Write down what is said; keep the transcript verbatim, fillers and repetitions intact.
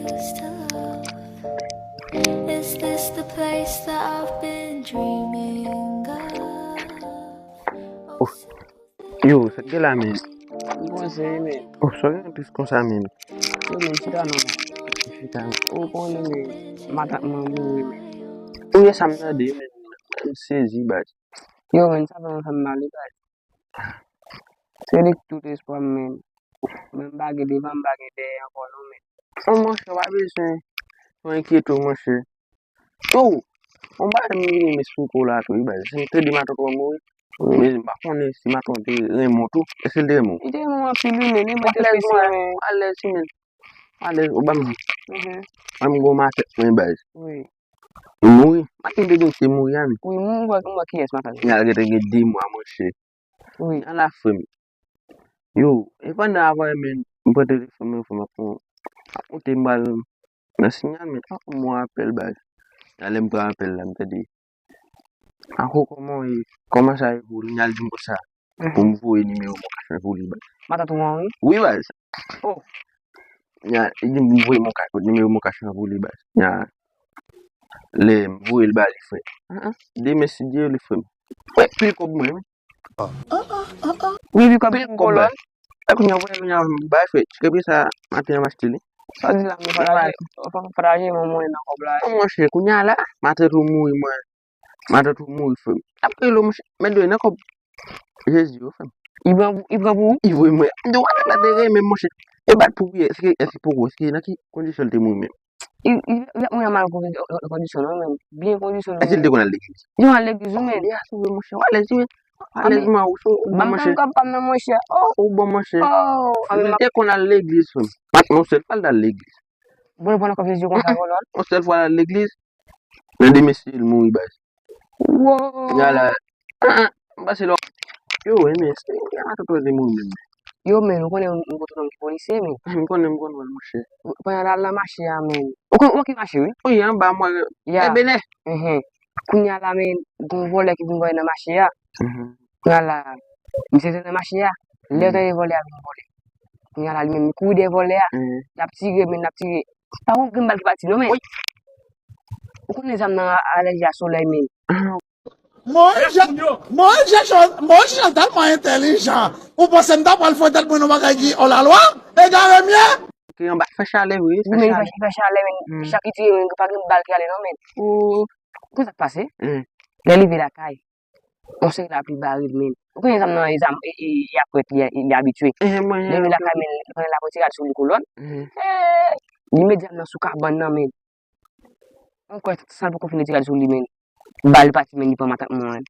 Is this the place that I've been dreaming of? Oh. Yo, sa k gen la, men? M panse wi, men. Oh, sa gen tris konsa, men? Yo, men, chita non, men. Chita. Ou konnen, men, matant mwen mouri, men. Ou ye sa m tande, men. M sezi, baz. Yo, men, sa vrèman fè m mal, wi, baz. Se li k tout espwa m, men. Men m pa gen devan, m pa gen dèyè ankò, non, men. Oh, monchè, w pa bezwen enkyete w, monchè. Yo, yon bagay m vin meskou la tou, wi, baz. Si m tande matant ou mouri, men m pa konnen si matant ou te renmen w tou. Èske l te renmen w? Li te renmen m anpil, wi, men li mwen te presye, men. Alèz, men. Alèz, ou ban m di. Mhm. Ban m gwo matèt mwen, baz. Wi. Li mouri. Maten de gen te mouri a, men. Wi, m wè, m wè kiyès matant. Li al gentan gen de mwa, monchè. Wi. Nan la frè m. Yo, e pandan avanyè, men, m pran telefòn mwen, frè m ap ap monte, m al nan sinyal, men, oh, m wè apèl, baz. Alè m pran apèl la, m tande. Ako, kòman w ye? Kòman sa ye pou ou? Li al di m konsa. Pou m voye nimewo mon kach mwen pou li, baz. Matant ou an, wi. Wi, baz. Oh. Ya, li di m voye mon kach, nimewo mon kach mwen pou li, baz. Ya. Lè m voye l ba li, frè. Ah, ah. Demen, si Dye vle, frè m. Wè, pil kòb mwen, wi. Wi, wi, kòb Pil m kòb, kolòn. baz. E kounye a, voye, kounye a, m bay, frè. Ti krepe sa, maten an, m achte li. Sa w di la, men, fò l aje, fò, fò l aje mwen mwen nan kòb la. Oh, monchè, kounye a la, matant ou mouri, mwen. Matant ou mouri, frè m. Apre lo, monchè, men dwe nan kòb. Jezi, yo, frè m. Li pran, li pran pou ou? Li voye mwen. M di, w pa te renmen, monchè. E bat pou ou, èske, èske pou ou, èske nan ki kondisyon l te mouri menm? Li, li, li ap mouri an mal kondisyon, non, men. Byen kondisyon, non. Èske l te konn al legliz? Li al legliz, wi, men. Li a sove, monchè. W alèz, wi, men. W alèz, man, ou bon, Ban m monchè. kòb pa m nan, monchè. Oh, Ou bon, monchè. oh. Li te konn al legliz, frè m. Maten, yon sèl fwa l t al legliz. Bon, l pran nan kòb Jezi konsa, kolòn. Yon sèl fwa l al legliz. Nan demen, si l mouri, baz. Wow. Yala. Ah, ah, m pase lò. Yo, e men, se, ya, matant ou te mouri menm. Yo, men, ou konnen m gon timoun ki polisye, men. M konnen, m konnen, monchè. Pandan l al nan mache a, men. Ou konnen, ou wè ki mache, wi. Wi, anba mwa. Ya. Ebene. Mhm. Kounye a la, men, gon vòlè ki vin vòlè nan mache a. Mhm. Kounye a la, misye te nan mache a. Lè yo tande vòlè a vin vòlè. Kounye a la, li menm, li kouri dèyè vòlè a. Mhm. L ap tire, men, l ap tire. Pa gon grenn bal ki pati, non, men. Wi. Ou konnen zam nan alèji a solèy, men. Moyiz Jan, Moyiz Jan, Moyiz Jan tèlman entèlijan. Ou panse m ta pral fè tèt mwen nan bagay ki o la lwa? Egare m ye? Ki anba fè chalè, wi. Wi, men li fè, li fè chalè, men. Chak li tire, men, pa gen bal ki ale, non, men. Oh. Konn sa k pase? Mhm. Lè l rive lakay, yon seri lapli bare l, men. Ou konnen zam nan, e zam, e, e, e apwèt li, li abitye. Eh, mwen. Lè l rive lakay, men, li pran lapwèt, li al sou li kolòn. Mhm. Eh, li met zam nan sou kabann nan, men. Mwen kwè sa l poko fini tire sou li, men. Bal pati, men, li pran matant mwen.